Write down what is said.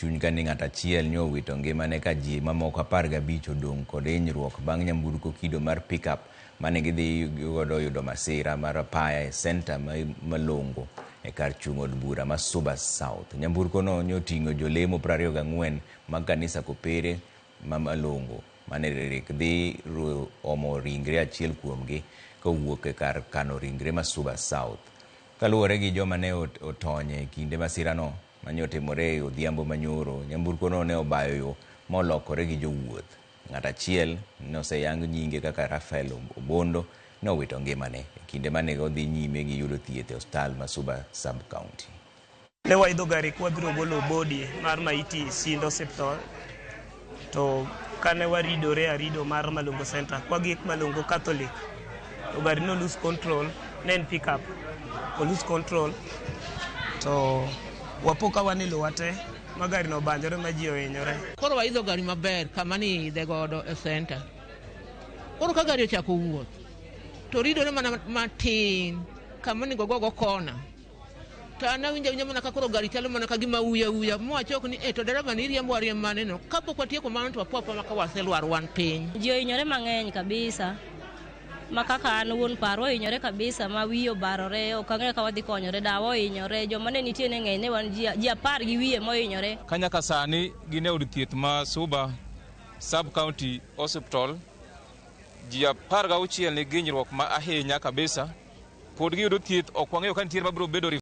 Chuny ka ni ng'at achiel nyo owito ngimane ka ji mamoko 15 odong' kod hinyruok bang' nyamburko kido mar pickup mane gidhi godo yudo masira mar apaya e senta Malongo e kar chung' od bura ma Suba South. Nyamburko no nyoting'o jolemo 24 mag kanisa Kopere ma Malongo mane rik dhi omo ringre achiel kuomgi kowuok e kar kano ringre ma Suba South. Kaluwore gi joma ne otony e kinde masirano mane otimore e odhiambo manyoro, nyamburko no ne obayo yo molokore gi jowuoth. Ng'at achiel noseyang nyinge kaka Rafael Obondo ne owito ngimane e kinde mane odhi nyime gi yudo thieth e osiptal ma Suba Sub-County. Ne waidho gari kwabiro golo body mar maiti Sindo osiptal to kane waridore arido mar Malongo Center kwagik Malongo Catholic to gari no lose control, ne en pick up, o lose control to wapo ka wan e lowo te ma gari no obanjore ma ji ohinyore. Koro waidho gari maber kama ni idhe godo e center. Koro ka gari ochako wuoth to ridore mana matin kama onego gogo kona. To an awinjo awinja mana ka koro gari chalo mana ka gima uya uya mwachok ni eh to dereva ni iriembo ariemb mane no. Kapok watieko mano to wapo apoa ka waselwar wan piny. Ji ohinyore mang'eny kabisa ma kaka an wuon paro ohinyore kabisa ma wiye obarore ok ang'eyo ka wadhi konyore dawa ohinyore joma ne nitie ne ng'eny ne wan ji 10 gi wiye mohinyore. Ka nyaka sani gin e od thieth ma Suba Sub-County Hospital, ji 16 nigi hinyruok ma ahinya kabisa. Pod giyudo thieth, ok wang'eyo ka nitie mabiro bedo.